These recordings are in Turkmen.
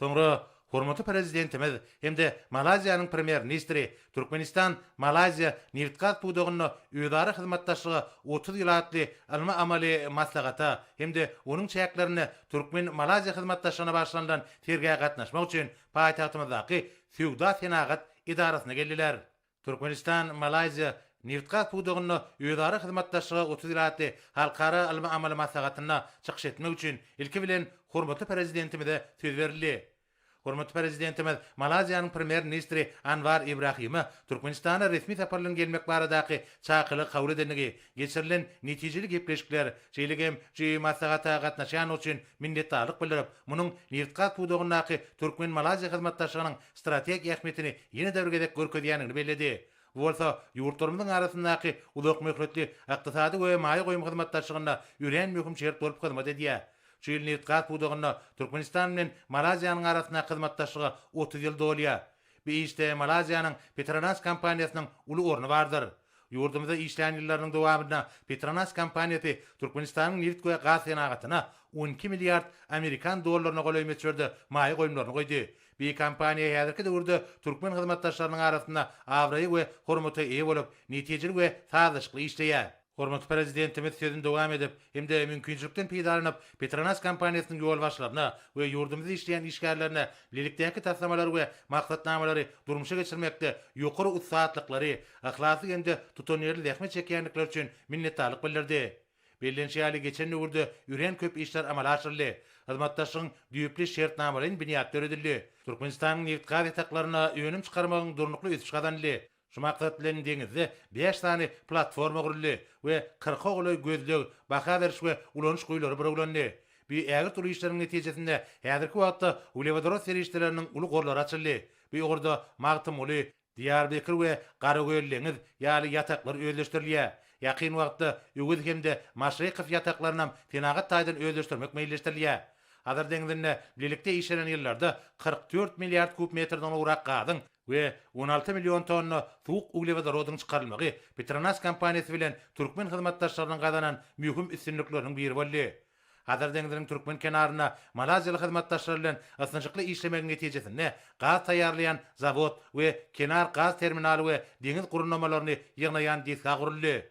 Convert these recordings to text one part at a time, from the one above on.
Soňra hormatly Prezidentimiz hem-de Malaýziýanyň Premýer-ministri Türkmenistan, Malaýziýa nebitgaz pudagynda özara hyzmatdaşlyga 30 ýyl atly ylmy-amaly maslahata hem-de onuň çäklerinde türkmen-malaýziýa hyzmatdaşlygyna bagyşlanylan sergä gatnaşmak üçin paýtagtymyzdaky Söwda-senagat edarasyna geldiler. Türkmenistan, Malaýziýa nebitgaz pudagynda özara hyzmatdaşlyga 30 ýyl atly halkara ylmy-amaly maslahatynda çykyş etmek üçin, ilki bilen, hormatly Prezidentimize söz berildi. Hormatly Prezidentimiz Malaýziýanyň Premýer-ministri Anwar Ibrahime Türkmenistana resmi sapar bilen gelmek baradaky çakylygy kabul edendigi, geçirilen netijeli gepleşikler, şeýle hem şu maslahata gatnaşýandygy üçin minnetdarlyk bildirip, munuň nebitgaz pudagyndaky türkmen-malaýziýa hyzmatdaşlygynyň strategik ähmiýetini ýene-de bir gezek görkezýändigini belledi. Bu bolsa ýurtlarymyzyň arasyndaky uzakmöhletli ykdysady we maýa goýum hyzmatdaşlygynda örän möhüm şert bolup hyzmat edýär. Şu ýyl nebitgaz pudagynda Türkmenistan bilen Malaýziýanyň arasyndaky hyzmatdaşlyga 30 ýyl dolýar. Bu işde Malaýziýanyň Petronas kompaniýasynyň uly orny bardyr. Ýurdumyzda işlän ýyllarynyň dowamynda Petronas kompaniýasy Türkmenistanyň nebit we gaz senagatyna 12 milliard amerikan dollaryna golaý möçberde maýa goýumlaryny goýdy. Bu kompaniýa häzirki döwürde türkmen hyzmatdaşlarynyň arasynda abraýa we hormata eýe bolup, netijeli we sazlaşykly işleýär. Hormatly Prezidentimiz sözüni dowam edip hem-de mümkinçilikden peýdalanyp, Petronas kompaniýasynyň ýolbaşçylaryna we ýurdumyzda işleýän işgärlerine bilelikdäki taslamalary we maksatnamalary durmuşa geçirmekde ýokary ussatlyklary, yhlasly hem-de tutanýerli zähmet çekýändikleri üçin minnetdarlyk bildirdi. Bellenişi ýaly, geçen döwürde örän köp işler amala aşyryldy. Hyzmatdaşlygyň düýpli şertnamalaýyn binýady döredildi. Türkmenistanyň nebit-gaz ýataklarynda önüm çykarmagyň durnukly ösüşi gazanyldy. Şu maksat bilen deňizde bäş sany platforma guruldy we kyrka golaý gözleg, baha beriş we ulanyş guýulary burawlandy. Bu ägirt uly işleriň netijesinde häzirki wagtda uglewodorod serişdeleriniň uly gorlary açyldy. Bu ugurda Magtymguly, Diýarbekir we Garagöldeňiz ýaly ýataklar özleşdirilýär. Ýakyn wagtda Öwez hem-de Maşrykow ýataklarynam senagat taýdan özleşdirmek meýilleşdirilýär. Hazar deňzinde bilelikde işlenen ýyllarda 44 milliard kub metrden gowrak gazyň we 16 million tonna suwuk uglewodorodyň çykarylmagy Petronas kompaniýasy bilen türkmen hyzmatdaşlarynyň gazanan möhüm üstünlikleriniň biri boldy. Hazar deňziniň türkmen kenarynda malaýziýaly hyzmatdaşlar bilen ysnyşykly işlemegiň netijesinde gaz taýýarlaýan zawod we kenar gaz terminaly we deňiz gurnamalaryny ýygnaýan desga guruldy.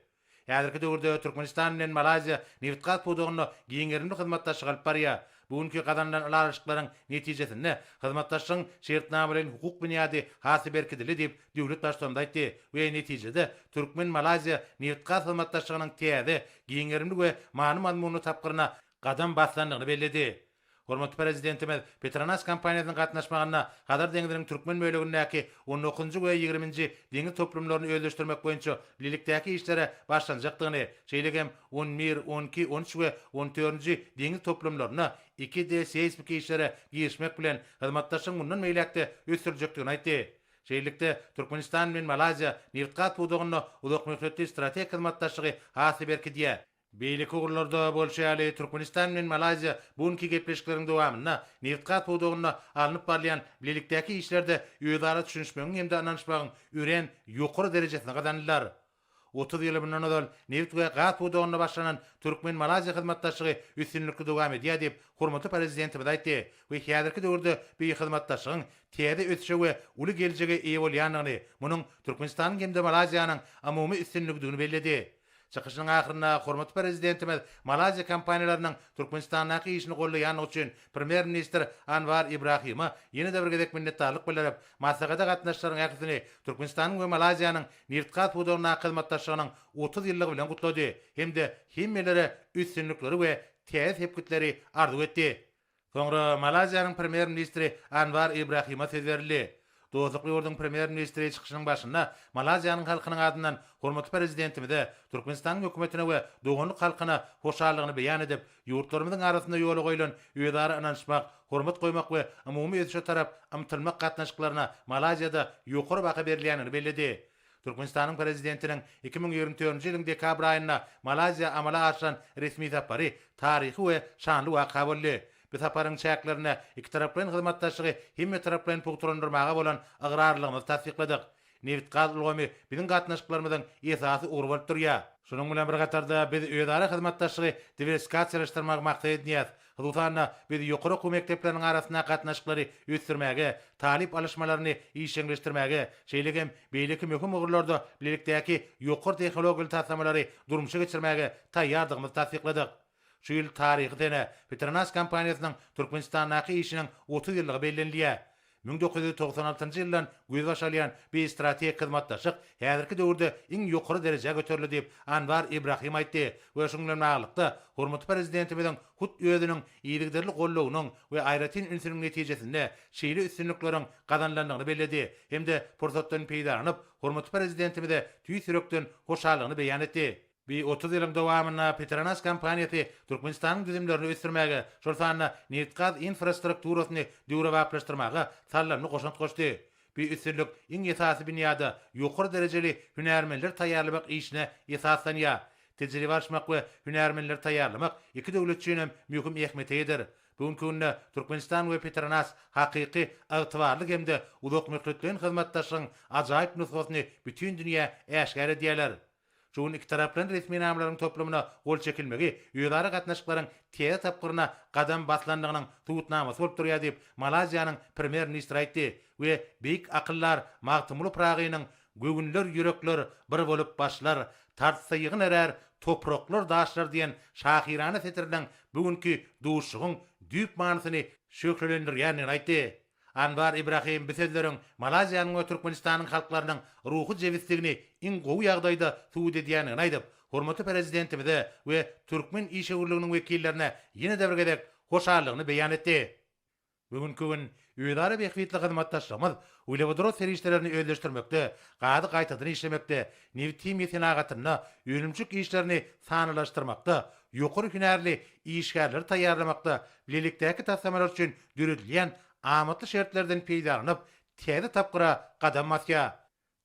Häzirki döwürde Türkmenistan bilen Malaýziýa nebitgaz pudagynda giň gerimli hyzmatdaşlyk alyp barýar. Bu günki gazanylan ylalaşyklaryň netijesinde hyzmatdaşlygyň şertnamalaýyn-hukuk binýady has-da berkidildi diýip, döwlet Baştutanymyz aýtdy we netijede türkmen-malaýziýa nebitgaz hyzmatdaşlygynyň täze, giň gerimli we many-mazmunly tapgyryna gadam baslandygyny belledi. Hormatly Prezidentimiz Petronas kompaniýasynyň gatnaşmagynda Hazar deňziniň türkmen bölegindäki on dokuzynjy we ýigriminji deňiz toplumlaryny özleşdirmek boýunça bilelikdäki işlere başlanjakdygyny, şeýle hem on bir, on iki, on üç we on dördünji deňiz toplumlarynda 2D seýsmiki işlere girişmek bilen, hyzmatdaşlygyň mundan beýläk-de ösdüriljekdigini aýtdy. Şeýlelikde, Türkmenistan bilen Malaýziýa nebitgaz pudagynda uzakmöhletli strategik hyzmatdaşlygy has-da berkidýär. Beýleki ugurlarda bolşy ýaly, Türkmenistan bilen Malaýziýa bu günki gepleşikleriň dowamynda nebitgaz pudagynda alnyp barylýan bilelikdäki işlerde özara düşünişmegiň hem-de ynanyşmagyň örän ýokary derejesini gazandylar. 30 ýyl mundan ozal nebit we gaz pudagynda başlanan türkmen-malaýziýa hyzmatdaşlygy üstünlikli dowam edýär diýip, hormatly Prezidentimiz aýtdy we häzirki döwürde bu hyzmatdaşlygyň täze ösüşe we uly geljege eýe bolýandygyny, munuň Türkmenistanyň hem-de Malaýziýanyň umumy üstünligidigini belledi. Çykyşynyň ahyrynda hormatly Prezidentimiz malaýziýa kompaniýalarynyň Türkmenistandaky işini goldaýandygy üçin Premýer-ministr Anwar Ibrahime ýene-de bir gezek minnetdarlyk bildirip, maslahata gatnaşyjylaryň ählisini Türkmenistanyň we Malaýziýanyň nebitgaz pudagyndaky hyzmatdaşlygynyň 30 ýyllygy bilen gutlady hem-de hemmelere üstünlikleri we täze sepgitleri arzuw etdi. Soňra Malaýziýanyň Premýer-ministri Anwar Ibrahime söz berildi. Dostlukly ýurduň Premýer-ministri çykyşynyň başynda Malaýziýanyň halkynyň adyndan hormatly Prezidentimize, Türkmenistanyň Hökümetine we doganlyk halkyna hoşallygyny beýan edip, ýurtlarymyzyň arasynda ýola goýlan özara ynanyşmak, hormat goýmak we umumy ösüşe tarap ymtylmak gatnaşyklaryna Malaýziýada ýokary baha berilýändigini belledi. Türkmenistanyň Prezidentiniň 2024-nji ýylyň dekabr aýynda Malaýziýa amala aşyran resmi sapary taryhy we şanly waka boldy. Bu saparyň çäklerinde ikitaraplaýyn hyzmatdaşlygy hemmetaraplaýyn pugtalandyrmaga bolan ygrarlylygymyzy tassykladyk. Nebitgaz ulgamy biziň gatnaşyklarymyzyň esasy ugry bolup durýar. Şunuň bilen bir hatarda, biz özara hyzmatdaşlygy diwersifikasiýalaşdyrmagy maksat edinýäris. Hususan-da, biz ýokary okuw mekdepleriniň arasyndaky gatnaşyklary ösdürmäge, talyp alyşmalaryny işjeňleşdirmäge, şeýle hem beýleki möhüm ugurlarda bilelikdäki ýokary tehnologiýaly taslamalary durmuşa geçirmäge taýýardygymyzy tassykladyk. Şu ýyl taryhy sene, Petronas kompaniýasynyň Türkmenistandaky işiniň 30 ýyllygy bellenilýär. 1996-njy ýyldan gözbaş alýan bu strategik hyzmatdaşlyk häzirki döwürde iň ýokary derejä göterildi diýip, Anwar Ibrahim aýtdy we şunuň bilen baglylykda, hormatly Prezidentimiziň hut özüniň yzygiderli goldawynyň we aýratyn ünsüniň netijesinde şeýle üstünlikleriň gazanylandygyny belledi hem-de pursatdan peýdalanyp, hormatly Prezidentimize tüýs ýürekden hoşallygyny beýan etdi. Bu 30 ýylyň dowamynda Petronas kompaniýasy Türkmenistanyň düzümlerini ösdürmäge, şol sanda nebitgaz infrastrukturasyny döwrebaplaşdyrmaga saldamly goşant goşdy. Bu üstünlik iň esasy binýada, ýokary derejeli hünärmenleri taýýarlamak işine esaslanýar. Tejribe alyşmak we hünärmenleri taýýarlamak iki döwlet üçin hem möhüm ähmiýete eýedir. Bu günki günde Türkmenistan we Petronas hakyky ygtybarly hem-de uzakmöhletleýin hyzmatdaşlygyň ajaýyp nusgasyny bütin dünýä äşgär edýärler. Şu gün ikitaraplaýyn resminamalaryň toplumyna gol çekilmegi özara gatnaşyklaryň täze tapgyryna gadam baslandygynyň subutnamasy bolup durýar diýip, Malaýziýanyň Premýer-ministri aýtdy we beýik akyldar Magtymguly Pyragynyň Göwünler, ýürekler bir bolup başlar, tartsa ýygyn erär topraklar, daşlar diýen şahyrana setiriniň bu günki duşuşygyň düýp manysyny şöhlelendirýändigini aýtdy. Anwar Ibrahim bu sözleriň Malaýziýanyň we Türkmenistanyň halklarynyň ruhy jebisligini iň gowy ýagdaýda subut edýändigini aýdyp, hormatly Prezidentimize we türkmen işewürliginiň wekillerine ýene-de bir gezek hoşallygyny beýan etdi. Bu günki gün özara bähbitli hyzmatdaşlygymyz uglewodorod serişdelerini özleşdirmekde, gazy gaýtadan işlemekde, nebit-himiýa senagatynda, önümçilik işlerini sanlylaşdyrmakda, ýokary hünärli işgärleri taýýarlamakda bilelikdäki taslamalar üçin döredilýän amatly şertlerden peýdalanyp, täze tapgyra gadam basýar.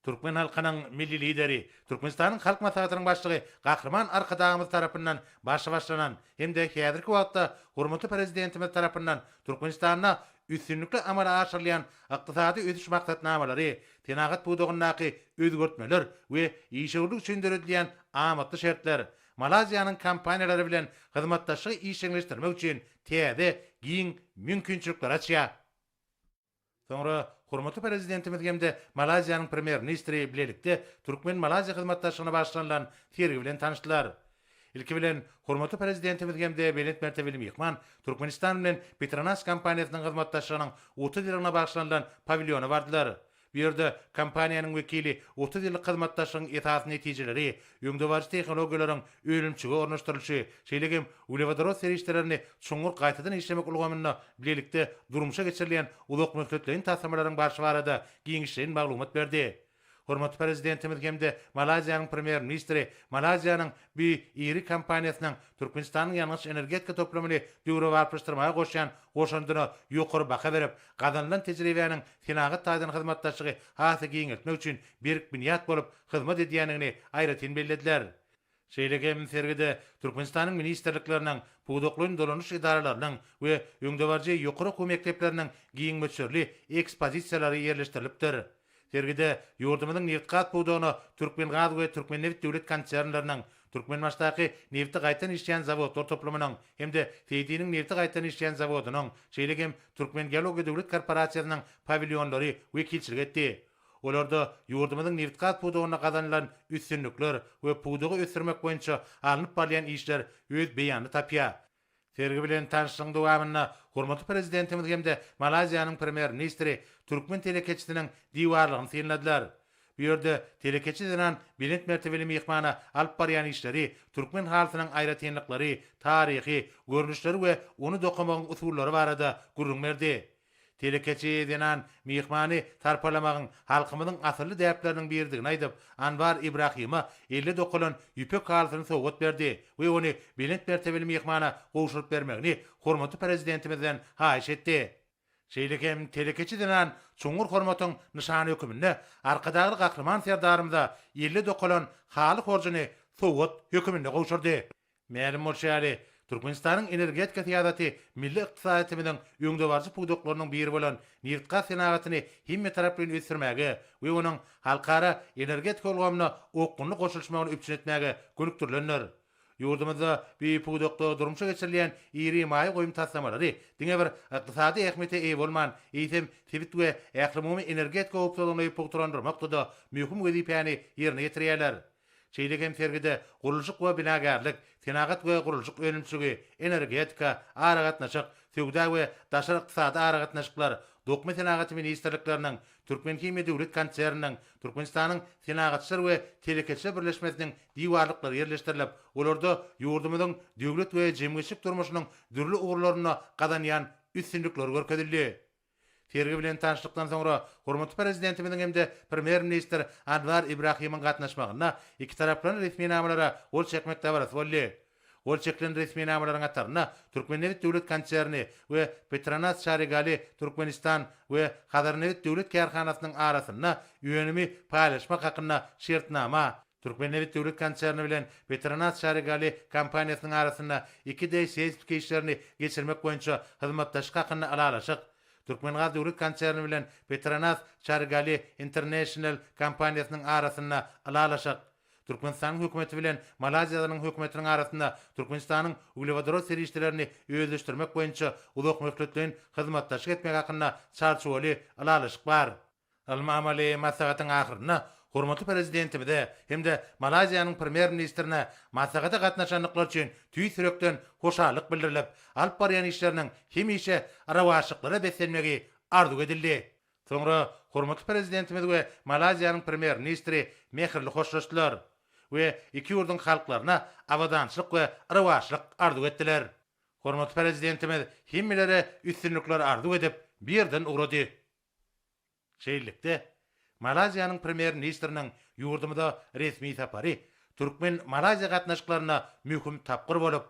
Türkmen halkynyň Milli Lideri, Türkmenistanyň Halk Maslahatynyň Başlygy Gahryman Arkadagymyz tarapyndan başy başlanan hem-de häzirki wagtda hormatly Prezidentimiz tarapyndan Türkmenistanda üstünlikli amala aşyrylýan ykdysady ösüş maksatnamalary, senagat pudagyndaky özgertmeler we işewürlik üçin döredilýän amatly şertler Malaýziýanyň kompaniýalary bilen hyzmatdaşlygy işjeňleşdirmek üçin täze giň mümkinçilikleri açýar. Soňra hormatly Prezidentimiz hem-de Malaýziýanyň Premýer-ministri bilelikde türkmen-malaýziýa hyzmatdaşlygyna bagyşlanylan sergi bilen tanyşdylar. Ilki bilen, hormatly Prezidentimiz hem-de belent mertebeli myhman Türkmenistan bilen Petronas kompaniýasynyň hyzmatdaşlygynyň 30 ýyllygyna bagyşlanylan pawilýona bardylar. Bu ýerde kompaniýanyň wekili 30 ýyllyk hyzmatdaşlygyň esasy netijeleri, öňdebaryjy tehnologiýalaryň önümçilige ornaşdyrylyşy, şeýle hem uglewodorod serişdelerini çuňňur gaýtadan işlemek ulgamynda bilelikde durmuşa geçirilýän uzakmöhletleýin taslamalaryň barşy barada giňişleýin maglumat berdi. Hormatly Prezidentimiz hem-de Malaýziýanyň Premýer-ministri Malaýziýanyň bu iri kompaniýasynyň Türkmenistanyň ýangyç-energetika toplumyny döwrebaplaşdyrmaga goşýan goşandyna ýokary baha berip, gazanylan tejribäniň senagat taýdan hyzmatdaşlygy has-da giňeltmek üçin berk binýat bolup hyzmat edýändigini aýratyn bellediler. Şeýle hem sergide Türkmenistanyň ministrlikleriniň, pudaklaýyn dolanyş edaralarynyň we öňdebaryjy ýokary okuw mekdepleriniň giň möçberli ekspozisiýalary ýerleşdirilipdir. Sergide ýurdumyzyň nebitgaz pudagyna Türkmengaz we Türkmennebit döwlet konsernleriniň, Türkmenbaşydaky nebiti gaýtadan işleýän zawodlar toplumynyň hem-de Seýdiniň nebiti gaýtadan işleýän zawodynyň, şeýle hem Türkmengeologiýa döwlet korporasiýasynyň pawilýonlary wekilçilik etdi. Olarda ýurdumyzyň nebitgaz pudagynda gazanylan üstünlikler we pudagy ösdürmek boýunça alnyp barylýan işler öz beýanyny tapýar. Sergi bilen tanyşlygyň dowamynda hormatly Prezidentimiz hem-de Malaýziýanyň Premýer-ministri türkmen telekeçisiniň diwarlygyny synladylar. Bu ýerde telekeçi zenan belent mertebeli myhmana alyp barýan işleri, türkmen halysynyň aýratynlyklary, taryhy, görnüşleri we ony dokamagyň usullary barada gürrüň berdi. Telekeçi zenan myhmany sarpalamagyň halkymyzyň asylly däpleriniň biridigini aýdyp, Anwar Ibrahima elde dokalan ýüpek halysyny sowgat berdi we ony belent mertebeli myhmana gowşuryp bermegini hormatly Prezidentimizden haýyş etdi. Şeýle hem telekeçi zenan çuňňur hormatyň nyşany höküminde Arkadagly Gahryman Serdarymyza elde dokalan haly horjuny sowgat höküminde gowşurdy. Mälim bolşy ýaly, Türkmenistanyň energetika syýasaty milli ykdysadyýetimiziň öňdebaryjy pudaklarynyň biri bolan nebitgaz senagatyny hemmetaraplaýyn ösdürmäge we onuň halkara energetika ulgamyna okgunly goşulyşmagyny üpjün etmäge gönükdirilendir. Ýurdumyzda bu pudakda durmuşa geçirilýän iri maýa goýum taslamalary diňe bir ykdysady ähmiýete eýe bolman, eýsem, sebit we ählumumy energetika howpsuzlygyny pugtalandyrmakda-da möhüm wezipäni ýerine ýetirýärler. Şeýle hem sergide gurluşyk we binagärlik, senagat we gurluşyk önümçiligi, energetika, aragatnaşyk, söwda we daşary ykdysady aragatnaşyklar, Dokma senagaty ministrlikleriniň, Türkmenhimiýa döwlet konserniniň, Türkmenistanyň Senagatçylar we telekeçiler birleşmesiniň diwarlyklary ýerleşdirilip, olarda ýurdumyzyň döwlet we jemgyýetçilik durmuşynyň dürli ugurlarynda gazanýan üstünlikleri görkezildi. Sergi bilen tanyşlykdan soňra, hormatly Prezidentimiziň hem-de Premýer-ministr Anwar Ibrahimiň gatnaşmagynda ikitaraplaýyn resminamalara gol çekmek dabarasy boldy. Gol çekilen resminamalaryň hatarynda Türkmennebit döwlet konserni we Petronas Carigali Türkmenistan we Hazarnebit döwlet kärhanasynyň arasynda önümi paýlaşmak hakynda şertnama, Türkmennebit döwlet konserni bilen Petronas Carigali kompaniýasynyň arasynda 2D seýsmiki işlerini geçirmek boýunça hyzmatdaşlyk hakynda ylalaşyk, Türkmengaz döwlet konserni bilen Petronas Carigali International kompaniýasynyň arasynda ylalaşyk, Türkmenistanyň Hökümeti bilen Malaýziýanyň Hökümetiniň arasynda Türkmenistanyň uglewodorod serişdelerini özleşdirmek boýunça uzakmöhletleýin hyzmatdaşlyk etmek hakynda çarçuwaly ylalaşyk bar. Ylmy-amaly maslahatyň ahyrynda hormatly Prezidentimize hem-de Malaýziýanyň Premýer-ministrine maslahata gatnaşandyklary üçin tüýs ýürekden hoşallyk bildirilip, alyp barýan işleriniň hemişe rowaçlyklara beslenmegi arzuw edildi. Soňra hormatly Prezidentimiz we Malaýziýanyň Premýer-ministri mähirli hoşlaşdylar we iki ýurduň halklaryna abadançylyk we rowaçlyk arzuw etdiler. Hormatly Prezidentimiz hemmelere üstünlikler arzuw edip, bu ýerden ugrady. Şeýlelikde, Malaýziýanyň Premýer-ministriniň ýurdumyza resmi sapary türkmen-malaýziýa gatnaşyklarynda möhüm tapgyr bolup,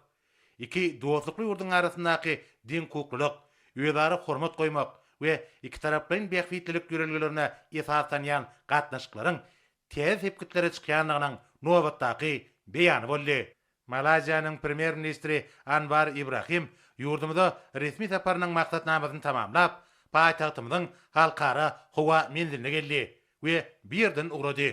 Iki dostlukly ýurduň arasyndaky deňhukuklylyk, özara hormat goýmak we ikitaraplaýyn bähbitlilik ýörelgelerine esaslanýan gatnaşyklaryň täze sepgitlere çykýandygynyň nobatdaky beýany boldy. Malaýziýanyň Premýer-ministri Anwar Ibrahim ýurdumyza resmi saparynyň maksatnamasyny tamamlap, paýtagtymyzyň Halkara howa menziline geldi we bu ýerden ugrady.